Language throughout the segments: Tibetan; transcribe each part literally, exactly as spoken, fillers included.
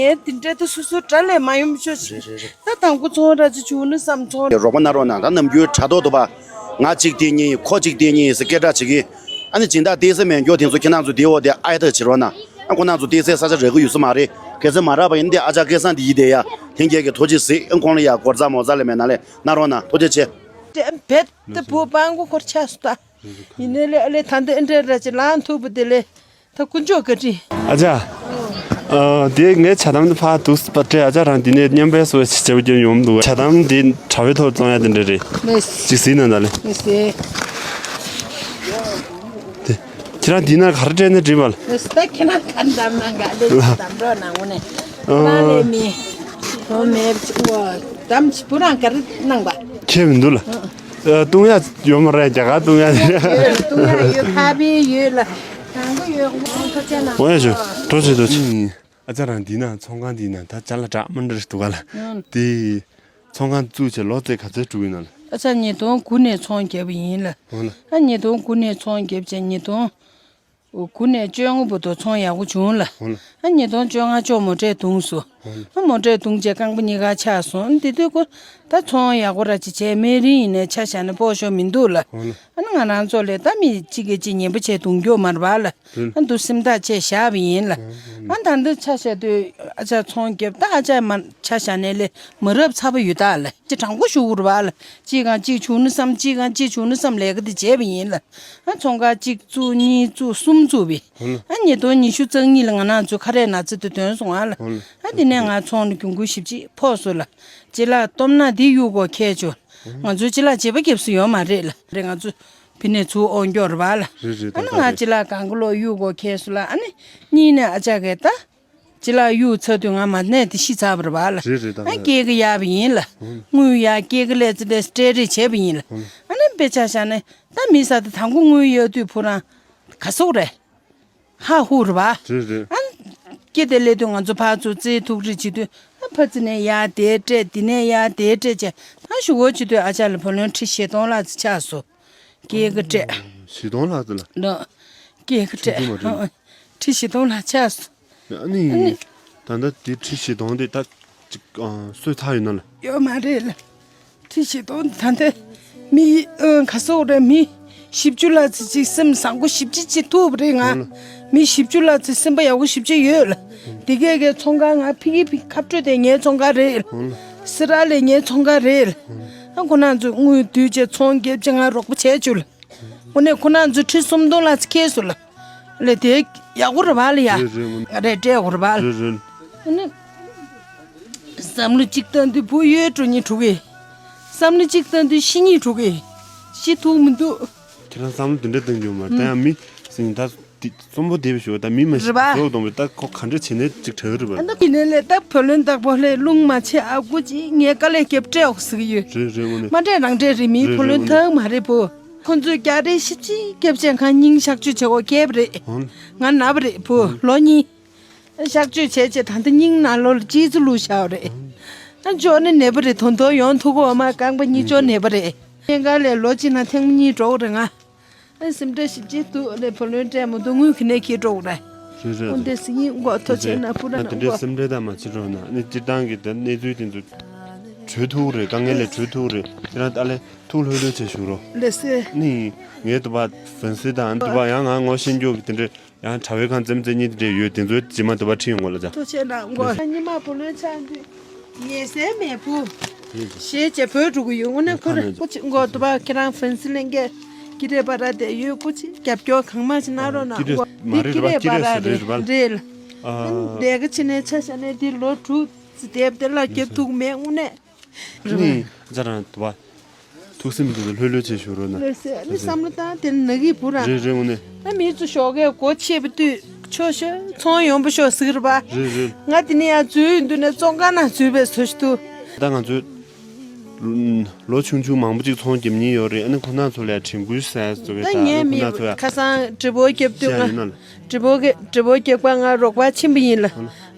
ངས་དེ་འདྲ་དེ་སོ་སོ་དགྲ་ལས་མ་ཡོང་ཆོག་ཅིག་རེད་རེད་རེད། ད་དང་པོ་ཚོང་ར་ཅིག་བྱུང་ན་བསམ་ཚོང་རོགས་པ་གནང་རོགས་གནང་། ད་ནམ་རྒྱུན་དྲ་ཐོག་ཏུ་ཕར་ང་གཅིག་བསྟེན་ཉེན་ཡིན། ཁོ་གཅིག་བསྟེན་ཉེན་ཡིན་ཟེར་སྐད་གྲགས་བྱེད་ཀྱི། ཨ་ནི་སྦྱིན་བདག་བསྟེན་ས་མེད་མཁན་དེ་ཚོ་ཁྱེད་རང་ཚོ་དེའི་འོག་དེ་ཨ་ཡ་ཐག་བྱེད་རོགས་གནང་། ཨ་ཁོ་རང་ཚོ་བསྟེན་སའི་ས་ཆ་རག་གི་ཡོད་ས་མ་རེད། གལ་སྲིད་མ་རག་པ་ཡིན་ན་དེ་ཨ་ཅག་སྐལ་བཟང་དེ་ཡིན་དེ་ཡ། ལྷན་རྒྱས་ཀྱིས་ཐུགས་རྗེ་གཟིགས། ཨ་ཁོང་ལ་ཡ་སྒོར་རྩ་མོ་རྩ་ལས་མེད་ན་ལས་གནང་རོགས་གནང་། ཐུགས་རྗེ་ཆེ། དེ་བེད་དེ་བུ་སྤང་གོ་འཁོར་ཆགས་སོང་ད། ཡིན་ནའི་ལས་ཨ་ལས་ད་འདི་ཨེ་འདྲ་ར་ཅིག་ལངས་ཐུབ་པ་དེ་ལས། ད་དཀོན་མཆོག་བཀའ་དྲིན། ཨ་ཅག་ཨ། དེ་ངས་ཇ་དམ་དེ་ཕར་འདུག་སྤ་སྤྲད། ཨ་ཅག་རང་འདི་ནས་མཉམ་པའི་སོ་ཞིག་བྱེད་པ་རྒྱབ་ཡོང་མི་འདུག་ཇ་དམ་དེ་དྲ་བའི་ཐོག་བཙོང་ཡ་དེ་འདྲ་རེད། ལེས། ཅིག་གཟིགས་ན་ད་ལེ། ལེས་སེ། དེ་ཁྱེད་རང་འདི་ན་ག་རེ་སྤྲད་ན་འགྲིག་པ་ལ། ལེས་ད་ཁྱེད་རང་ག་འདམ་ན་ག་ལེ་འདམ་རོགས་གནང་ངོ་ནས། ཨ། ཁོ་རང་ལས་མི། ཁོ་མེད་ཅིག་འོ། འདམ་ཅིག་བུ་རང་ག་རེ་གནང་པ། ཁྱད་མི་འདུག་ལ། ཨ། ཨ། བཏུང་ཡ་ཡོད་མ་རེད་རྒྱ་གར་བཏུང་ཡ་དེ། ཡོད་བཏུང་ཡ་ཡོད་ཁ་བི་ཡོད་ལ། དང་པོ་ཡོད་ཁོང་ཐོ་ཆེ་ན། འོ་ཡ་ཞུ། འགྲོ་ཆེ་འགྲོ་ཆེ། ཨ་ཅག་རང་འདི་ན་ཚོང་ཁང་འདི་ན་ད་ཅ་ལག་གྲགས་མ་འདྲ་ཞིག་འདུག་ག་ལ། ཨང་། དེ་ཚོང་ཁང་བཙུགས་བྱས་ལོ་ཙེ་ག་ཚོད་འགྲོ་གི་ན་ལ། ཨ་ཅག་ཉིས་སྟོང་དགུ་ནས་ཚོང་བརྒྱབ་པ་ཡིན་ལ། འོ་ལ། ཨ་ཉིས་སྟོང་དགུ་ནས་ཚོང་བརྒྱབ་བྱས་ཉིས་སྟོང་དགུ་ནས་བཅོ་ལྔ་བར་དུ་ཚོང་ཡག་པོ་བྱུང་ལ། འོ་ལ། ཨ་ཉིས་སྟོང་བཅོ་ལྔ་ཅོག་མོ་ཊས་བརྡུངས་སོང་། ཨ་མོ་ཊས་བརྡུངས་རྗེས་རྐང་པ་གཉིས་ཀ་ཆག་སོང་། དེ་དུས་ཁོ་ད་ཚོང་ཡག་པོ་ར་ཅིག་བྱས་མེད་རིང་ཡིན་ནའི་ཆ་བཞག་ན་སྤོ་ཤོ་མི་འདུག་ལ། ཨ་ནི་ང་རང་ཚོ་ལས་ད་མི་གཅིག་གིས་གཅིག་ཉན་པ་བྱས་བརྡུངས་རྒྱུ་མ་རེད་པ་ལ། ཨ་འདུག་སེམས་ཐག་བཅད་བཞག་པ་ཡིན་ལ། ཨ་ད་འདི་ཆ་བཞག་དུས་ཨ་ཅག་ཚོང་བརྒྱབ་ད་ཨ་ཅག་མ་ཆ་བཞག་ནས་ལས་མ་རབས་ཚ་པོ་ཡོད་ད་ལ། ཅི་དྲང་པོ་ཞུ་དགོས་རེད་པ་ལ། གཅིག་གང་གཅིག་བྱུང་ན་བསམ་གཅིག་གང་གཅིག་བྱུང་ན་བསམ་ལས་ཀ་འདི་བྱས་པ་ཡིན་ལ། ཨ་ཚོང་ཁང་གཅིག་བཙུགས་གཉིས་བཙུགས་གསུམ་བཙུགས་པས། ཨ་ཉིས་སྟོང་ཉི་ཤུ་རྩ་གཉིས་ལ་ང་རང་ཚོའི་ཁ་རས་ན་ཚ་དེ་ཐོན་སོང་ཨ་ལ། ཨ་དེ་ནས་ང་ཚོང་ལ་གྱོང་གུན་ཞེ་པོ་ཅིག་ཕོག་སོང་ལ། ཅི་ལ་སྟོབས་ན་དེ་གཡུག་གོ་ཁྱེད་ཚོ། ང་ཚོའི་ཅི་ལ་བྱེད་པ་རྒྱབ་སུ་ཡོད་མ་རེད་ལ། རེད་ང་ཚོ་ཕི་ནས་ཚུར་འོང་མགྱོགས་རེད་པ་ལ། རེད་རེད། ཨ་ནི་ང་ཅི་ལ་གང་ག་ལོ་གཡུག་གོ་ཁྱེད་སོང་ལ། ཨ་ནི་གཉིས་ནས་ཨ་ཅག་གིས་ད། ཅི་ལ་གཡུག་ཚར་དུས་ང་མ་ནས་དེ་ཤི་ཚར་བ་རེད་པ་ལ། རེད་རེད། ད་ཨ་རེད། སྐྱེད་ཀ་གཡར་བ་ཡིན་ལ། དངུལ་གཡར་སྐྱེད་ཀ་ལས་ཙི་ལས་སྤྲད་རེས་བྱས་པ་ཡིན་ལ། ཨ་ནི་དཔེ་ཆ་བཞག་ནས་ད་མི་ས་དེ་དང་པོ་དངུལ་གཡར་དུས་བུ་རང་ག་སོག་རེད། ཧ་ཧུ་རེད་པ། རེད་རེད། ཨ་ནི་སྐྱེད་དེ་སླེབས་དུས་ང་ཚོ་ཕར་ཚུར་རྩེ་ཐུག་རེས་བྱེད་དུས་ཨ་ཕ་ཙི་ནས་ཡར་དེ་སྤྲད་འདི་ནས་ཡར་དེ་སྤྲད་བྱས་ཨ་ཞུ་སྒོ་བྱེད་དུས་ཨ་ཅག་ལ་བུ་ལོན་ཁྲི་བཞི་སྟོང་ལྷག་ཙམ་ཆགས་སོང་། སྐྱེད་ཀ་སྤྲད། བཞི་སྟོང་ལྷག་ཙམ་ལ། ལོ། སྐྱེད་ཀ་སྤྲད། ཆུང་ཆུང་མ་རེད། ཁྲི་བཞི་སྟོང་ལྷག་ཆགས་སོང་། ཨ་ནི། ད་ལྟ་དེ་ཁྲི་བཞི་སྟོང་དེ་ད་ཅིག་ཨ་གསོས་ཚར་ཡོད་ན་ལ། ཡོད་མ་རེད་ལ། ཁྲི་བཞི་སྟོང་དེ་ད་ལྟ་མི་ཨ་ག་སོག་རེད། མི་བཞི་བཅུ་ལྷག་ཙམ་ཅིག་སེམས་བཟང་པོ་ཞེ་པོ་ཅིག་བྱེད་ཐུབ་པ་རེད་ང་། ཨོ་ལ། མི་བཞི་བཅུ་ལྷག་ཙམ་སེམས་པ་ཡག་པོ་ཞེ་པོ་ཅིག་ཡོད་ལ། དེ་གས་གས་ཚོང་ཁང་ང་ཕི་གི་ཕི་ཁ་སྤྲོད་དེ་ངའི་ཚོང་ཁང་རེད་ལ། ཨོ་ལ། སི་ར་ལས་ངའི་ཚོང་ཁང་རེད་ལ། ཨ་ཁོ་རང་ཚོས་དངུལ་བསྡུས་བྱས་ཚོང་རྒྱབ་བྱས་ང་རོགས་པ་བྱས་བཅུག་ལ། དངོས་གནས་ཁོ་རང་ཚོ་ཁྲི་སུམ་སྟོང་ལྷག་ཙམ་ཁེལ་སོང་ལ། ལས་དེ་ཡག་པོ་རེད་པ་ལ་ཡ། རེད་རེད། རེད་སྤྲད་དགོས་རེད་པ་ལ། རེད་རེད། དངོས་གནས། བསམ་བློ་གཅིག་བཏང་དུས་བུ་ཡོད་འགྲོ་ཉེན་འགྲོ་གི། བསམ་བློ་གཅིག་བཏང་དུས་ཤི་ཉེན་འགྲོ་གི། ཤི་ཐུབ་མི་འདུག་ཁྱེད་རང་བསམ་བློ་དེ་འདྲ་གཏོང་རྒྱུ་མ་རེད། ད་ཡང་མི་ཟིན་ད་དེ་གསོན་པོ་བསྡད་པའི་ཞོར་ད་མི་མ་ཤི་རེད་པ། བཟོ་གཏོང་བའི་ད་ཁོ་ག་འདྲ་བྱས་ནས་ཅིག་གྲོལ་རེད་པ། ཨ་ད་ཡིན་ནའི་ལས་ད་བུ་ལོན་བདག་པོ་ལས་རླུང་མ་ཆད་ཨ་ཁུ་ཅིག་ངའི་དཀའ་ལས་རྒྱབ་སྤྲད་འོག་ཟེར་གི་ཡོད། རེད་རེད། དངོས་གནས། མ་སྤྲད་རང་སྤྲད་རེད། མིའི་བུ་ལོན་ཐང་མ་རེད་བུ། ཁོ་ཚོས་རྒྱག་རེས་ཞིབ་ཅིག་རྒྱབ་བྱས་ང་སྙིང་གཤག་བཅོས་བྱེད་དགོས་བསྐྱལ་བ་རེད། ང་ན་བ་རེད་བུ། ལོ་གཉིས། གཤག་བཅོས་བྱས་རྗེས་ད་ལྟ་སྙིང་ནང་ལོགས་ལ་ལྕི་ཙི་བླུགས་བཞག་པ་རེད། ཨ་ཅོག་ནི་ནད་པ་རེད། དོན་དོ་ཡོང་ཐུབ་ཀྱི་ཡོད་མ་རེད། རྐང་པ་གཉིས་ཅོག་ནད་པ་རེད། སྙིང་ག་ལས་ལོ་གཅིག་ནང་ཐེངས་གཉིས་འགྲོ་གི་རེད་ང་། ཨ་སེམས་ཁྲལ་ཞིབ་ཅིག་འདུག་ལས་བུ་ལོན་སྤྲད་མི་འདུག་དངུལ་ག་ནས་འཁྱེར་འགྲོ་གི་རེད། རེད་རེད། འོན་ཏེ་སི་ཡིན་མགོ་ཐོ་ཆེ་ན་པུ་ར་ན་དེ་འདྲའི་མགོ། སེམས་ཁྲལ་དང་མ་བྱེད་རོགས་གནང་། ཨ་ནི་སྤྱིར་བཏང་གི་ད་གནས་ཚུལ་དེ་ཚོ་གྲོལ་ཐུབ་རེད། དཀའ་ངལ་ལས་གྲོལ་ཐུབ་རེད། ཁྱེད་རང་ཨ་ལས་ཐུགས་ལྷོད་ལྷོད་བྱས་བཞུགས་རོགས། ལགས་སེ། ནི། ངའི་དུ་བ་ཧྥན་སི་དང་དུ་བ་ཡང་ང་ངོ་ཤེས་རྒྱུ་གི་དེ་འདྲའི་ཡང་དྲ་བའི་ཁང་འཛེམ་འཛེམ་གཉིས་དེ་འདྲའི་ཡོད། དེ་ཚོའི་རྗེས་མ་དུ་བ་ཁྲིད་ཡོང་གོ་ལ་ཅག་ཐུགས་རྗེ་གནང་གོ། ལགས་སེ། ཉི་མ་བུ་ལོན་ཆགས་དུས་ཉལ་སའི་མེད་བུ། ཞེས་བྱས་བོས་འགྲོ་གི་ཡོད། དངོས་གནས་ཁོ་རེ་སྐུ་མཁྱེན་མགོ་དུ་བ་ཁྱེད་རང་ཧྥན་སི་ལེན་གེ་ཀི་རེ་པ་ར་དེ་ཡོད། སྐུ་མཁྱེན་རྒྱབ་སྐྱོར་གང་མང་ཞིག་གནང་རོགས་གནང་། ཀི་རེ་མགོ་མ་འདི་རེད་ཀི་རེ་པ་ར་རེད་རེད་རེད། རེད་ལ། ཨ། ལས་ཀ་བྱེད་ནས་ཆ་བཞག་ནས་འདི་ལོ་དྲུག་ཙམ་བསྡད་པ་དེ་ལ་རྒྱབ་ཐུབ་མེད་དངོས་གནས། ནི། ཨ་ཅག་རང་དུ་བ། ཐུགས་སེམས་འདི་ལྷོད་ལྷོད་བྱས་བཞུགས་རོགས་གནང་། ལགས་སེ། ཨ་ནི་བསམ་བློ་བཏང་དེ་ནི་ནག་གི་བུ་རང་། རེད་རེད། དངོས་གནས། ཨ་མི་ཚོ་ཞོགས་ཀས་སྒོ་ཕྱེ་བ་དུས་ཆོག་ཤོག་ཚོང་ཡོང་པ་ཤོག་ཟེར་གི་རེད་པ། རེད་རེད། ང་དེ་ནས་ཡར་འཛུལ་ཡོང་དུས་ནས་བཙོན་ཁང་ནང་འཛུལ་བའི་བཟོ་ཞིག་འདུག་ད་ང་ཚོས་ལོ་ཆུང་ཆུང་མང་པོ་ཅིག་ཚོང་རྒྱབ་མྱོང་ཡོད་རེད། ཨ་ནི་ཁོ་རང་ཚོ་ལ་ཡང་དྲན་སྐུལ་ཟེར་ཡ་ཟེར་བའི་ད་ད་ངས་ཨ་ནི་ཁོ་མི་རང་ཚོ་ཡང་ཁ་སང་དྲི་བ་རྒྱབ་དུས་ང་བཤད་ཡིན་ན་ལ། དྲི་བ་གི་དྲི་བ་རྒྱག་པ་ང་རོགས་པ་ཕྱིན་པ་ཡིན་ལ།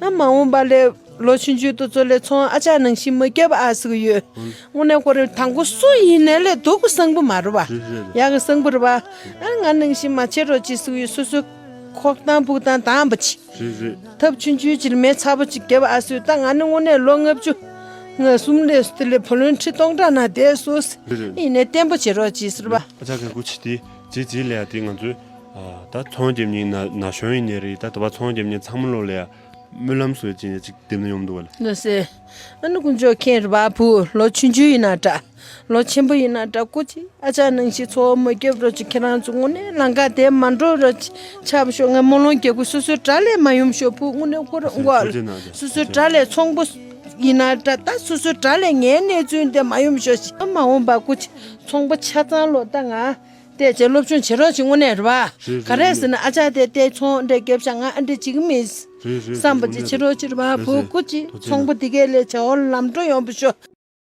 ཨ་མ་འོངས་པ་ལས། ལོ་ཆུང་ཆུང་དེ་ཚོ་ལས་ཚོང་ཨ་ཅག་ནང་བཞིན་མ་རྒྱབ་ཨ་ཟེར་གི་ཡོད། དངོས་གནས་ཁོ་རང་དང་པོ་སུ་ཡིན་ནའི་ལས་སྡུག་གི་གསང་པོ་མ་རེད་པ། རེད་རེད། ཡག་གི་གསང་པོ་རེད་པ། ཨ་ང་ནང་བཞིན་མ་བྱེད་རོགས་ཅེས་ཟེར་གི་ཡོད། སོ་སོ་ ཁོག་བཏང་ཕུག་བཏང་དང་པོ་ཅིག་རེད་རེད། ཐབས་ཆུང་ཆུང་ཅིག་ལ་མེ་ཚ་པོ་ཅིག་བརྒྱབ་ཨ་སོས། ད་ང་ནི་དངོས་གནས་ལོ་ལྔ་བཅུ་ང་གསུམ་ལས་སུ་དེ་ལས་བུ་ལོན་ཁྲི་སྟོང་ཕྲག་ན་བསྡད་སོས། རེད་རེད། ཡིན་ནའི་བརྟན་པོ་བྱེད་རོགས་གྱིས་ཟེར་བ། ཨ་ཅག་གི་སྐུ་མཁྱེན་དེ་རྗེས་རྗེས་ལ་ཡ་དེ་ང་ཚོས་ཨ་ད་ཚོང་རྒྱབ་མཁན་ན་ན་གཞོན་ཡིན་ནའི་རེད། ད་དུ་བ་ཚོང་རྒྱབ་མཁན་ཚང་མ་ལོ་ལ་ཡ་སྨོན་ལམ་བཟོས་ཅིག་ཡ་ཅིག་འདེམས་ན་ཡོང་འདུག་བ་ལ། ལགས་སེ། ཨ་ནི་དཀོན་མཆོག་མཁྱེན་རེད་བ། བུ་ལོ་ཆུང་ཆུང་ཡིན་ན་འདྲ། ལོ་ཆེན་པོ་ཡིན་ན་འདྲ། སྐུ་མཁྱེན། ཨ་ཅག་ནང་བཞིན་འཚོ་བ་མ་བརྒྱབ་རོགས་གྱིས། ཁྱེད་རང་ཚོ་དངོས་གནས་ལམ་ཁ་དེ་མ་འགྲོ་རོགས་གྱིས། ཆབ་ཤོག་ང་སྨོན་ལམ་རྒྱག་གི། སོ་སོའི་དགྲ་ལས་མ་ཡོང་ཤོག་བུ། དངོས་གནས་ཁོ་རང་མགོ་ཨ་ལ་སོ་སོའི་དགྲ་ལས་ཚོང་པོ་ཡིན་ན་འདྲ། ད་སོ་སོའི་དགྲ་ལས་ངའི་གནས་ཚུལ་འདི་མ་ཡོང་ཤོག་ཅིག་ཨ་མ་འོངས་པ་སྐུ་མཁྱེན་ཚོང་པོ་ཆ་ཚང་ལོ་ད་ང་བལྟས་བྱས་སློབ་སྦྱོང་བྱེད་རོགས་གྱིས། དངོས་གནས་རེད་བ། རེད་རེད། ག་རེ་ཟེར་ན་ཨ་ཅག་དེ་བལྟས་ཚོང་འདྲ་རྒྱབ་ཤག་ང་ཨ་འདྲ་བྱེད་གི་མིན་རེད་རེད། བསམ་པ་ཅིག་བྱེད་རོགས་གྱིས་རེད་བ། བུ་སྐུ་མཁྱེན་ཚོང་པོ་འདི་གའི་ལས་བྱ་བ་ལམ་འགྲོ་ཡོང་བ་ཤོག